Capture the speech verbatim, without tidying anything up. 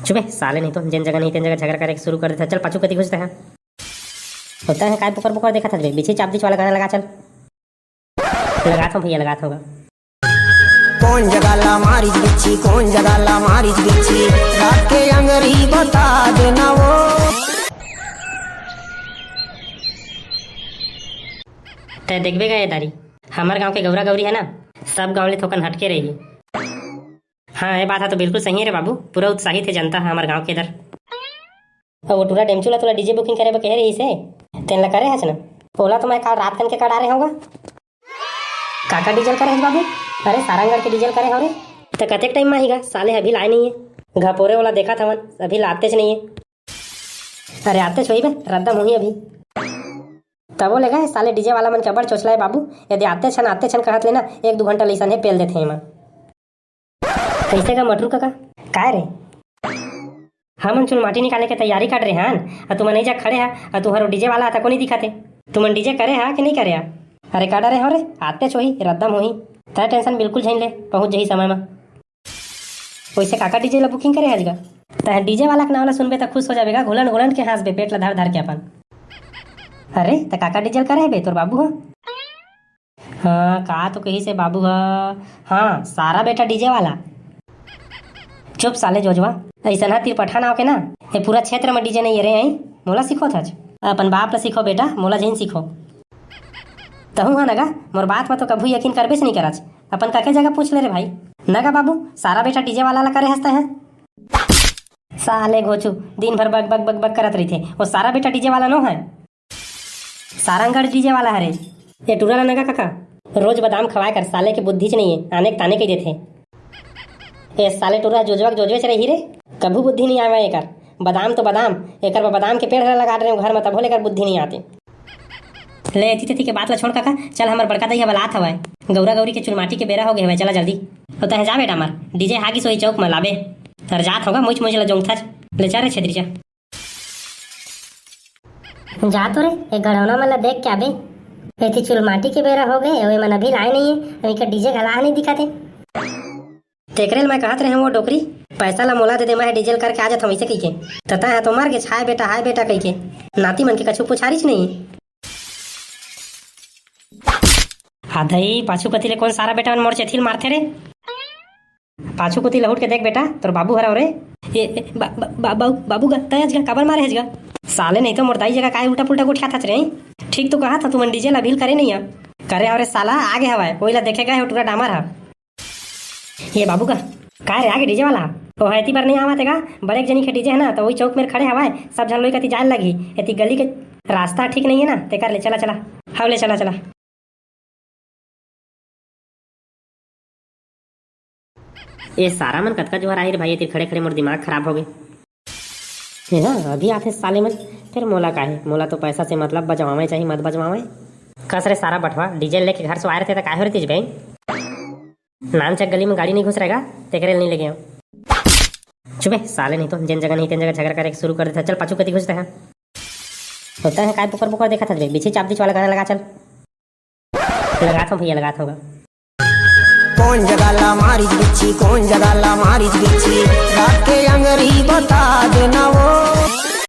चुप बे साले, नहीं तो जेन जगह नहीं तेन जगह झगड़ा करे के शुरू कर देथे। चल पाछू कती घुसते हैं। होता है काय पुकर पुकर देखत हस बे, बिछी चाप दिच वाला गाना लगा चल। लगात हूँ भैया, लगात हूँ गा। कौन जगह ला मारिच बिच्छी, कौन जगह ला मारिच बिच्छी, रात के अंगरी बता देना वो। तै देखबे गा ये दारी, हमर गांव के गौरा गौरी है ना, सब गांव ले थोकन हटके रही। हाँ, ये बात है तो बिल्कुल सही है रे बाबू, पूरा उत्साहित है जनता है हमर गांव के इधर। अउ वो टूरा डेमचू ला तोला डीजे बुकिंग करे बर कहे रहिस हे, तेन ला करे हस ना? ओला तो मैं काल रात कन के कर डारे हंव गा। काकर डीजे ल करे हस बाबू? अरे सारंगढ़ के डीजे ल करे हंव रे। त कतेक टाइम म आही गा? साले अभी लाए नइ हे। घपोरे ओला देखत हवन, अभी लातेच नइ हे। अरे आतेच होही बे, रद्दा मुही अभी। तबो ले गा साले डीजे वाला मन के अब्बड़ चोचला हे बाबू, यदि आतेच हन आतेच हन कहत ले ना, एक दू घंटा लइसन हे पेल देथे एमन। कइसे गा मटरू कका? काय रे? हमन चुलमाटी निकाले के तैयारी कर रहे हन, अउ तुमन नइ जा खड़े हा, अउ तुहर डीजे वाला तको नइ दिखत हे। तुमन डीजे करे हा कि नइ करे हा? अरे का डरे हो रे, आतेच होही, रद्दा मुही। तै टेंशन बिल्कुल झन ले, पहुंच जही समय म। वइसे काकर डीजे ला बुकिंग करे हस गा? तै डीजे वाला के नाव ला सुनबे त खुश हो जाबे गा, घुलन घुलन के हांसबे पेट ला धर धर के अपन। अरे त काकर डीजे ल करे हे बे तोर बाबू ह? हाँ, का तो कहिस हे बाबू ह? हाँ, सारा बेटा डीजे वाला। चुप साले जोजवा, अइसन ह तिरपठा नाव के ना, ये पूरा क्षेत्र म डीजे नइ हे रे, आई मोला सिखोथच। अपन बाप ला सिखो बेटा, मोला झन सिखो। तहूं ह ना गा, मोर बात म तो कभू यकीन करबेच नइ करच। अपन कका जगह पूछ ले रे भाई। ना गा बाबू, सारा बेटा डीजे वाला ला करे हस तैं ह। साले घोचू, दिन भर बक बक बक बक करत रहिथे। वो सारा बेटा डीजे वाला नो है। सारंगढ़ डीजे वाला हरे। ये टूरा ला ना गा कका, रोज बादाम खवाए कर, साले के बुद्धिच नइ हे, आने के ताने कहि देथे। ए साले टूरा जोजवा के जोजवेच रही रे, कभू बुद्धि नइ आवे एकर। बादाम तो बादाम, एकर बर बादाम के पेड़ ला लगा डरे हंव घर म, तभो ले एकर बुद्धि नइ आते। ले एती तेती के बात ला छोड़ कका, चल हमर बड़का दाई ह बलात हवय। गौरा गौरी के चुलमाटी के बेरा हो गे हवय, चला जल्दी। अउ तैं जा बेटा हमर, डीजे हा गिस होही चौक म, लाबे। अरे जात हंव गा, मुइच मुइच ला जोंगथच। ले चल रे छेदरी चल। जा तो रे, ए घड़ौना मन ला देख के आबे। एती चुलमाटी के बेरा हो गे, अउ एमन अभी लाए नइ हे, अउ एकर डीजे घला नइ दिखत हे। तेकरे ल मैं कहत रहेंव वो डोकरी, पैसा ला मोला दे दे, मैं डीजे ल करके आ जात हंव, अइसे कहिके। त तैं ह तो मर गेच, हाय बेटा, हाय बेटा कहिके। नाती मन के कछु पुछारीच नइ। हादई, पाछू कती ले कोन सारा बेटा मन मोर चेथी ल मारथे रे? पाछू कोती लहुट के देख बेटा, तोर बाबू हरव रे। ए, ए, बा-, बा-, बा-, बाबू, बाबू गा, तैं हच गा, काबर मारे हच गा? साले नहीं तो मोर दाई जगह काय उल्टा पुल्टा गोठियाथच रे? ठीक तो कहत हंव, तुमन डीजे ला अभी ल करे नइ हा। करे हंव रे साला, आगे हवय, ओइला देखे गए हो टूरा डामर हा। ये बाबू का? काय रे, आगे डीजे वाला? ओ हा एती बर नइ आवत हे गा, बड़े एक जनी के डीजे हे ना, त ओही चौक मेर खड़े हवय, सब झन लोई कती जाए लगही। एती गली के रास्ता ठीक नइ हे ना, तेकर ले चला, चला। हव ले चला, चला। ए सारा मन कतका जोहर आही रे भाई, एती खड़े खड़े मोर दिमाग खराब हो गे। हे ना, अभी आथे साले मन, फिर मोला काहे, मोला तो पैसा से मतलब, बजवावे चाही मत बजवावे। कस रे सारा बठवा, डीजे लेके घर से आए रहिते त काहे हो रहितिस बे? नानचक गली में गाड़ी नहीं घुस रहेगा, तेकरे ले नहीं लेगे हंव। चुप बे साले, नहीं तो जेन जगह नहीं तेन जगह झगड़ा करे के शुरू कर देथे। चल पाछू कती घुसते हैं। होता है काय बुकर बुकर देखत हस बे, बिछी चाप दिच वाला गाना लगा चल। लगात हंव भैया, लगात हंव गा। कौन जगह ला मारिच बिच्छी, कौन जगह ला मारिच बिच्छी, रात के अंगरी बता देना वो।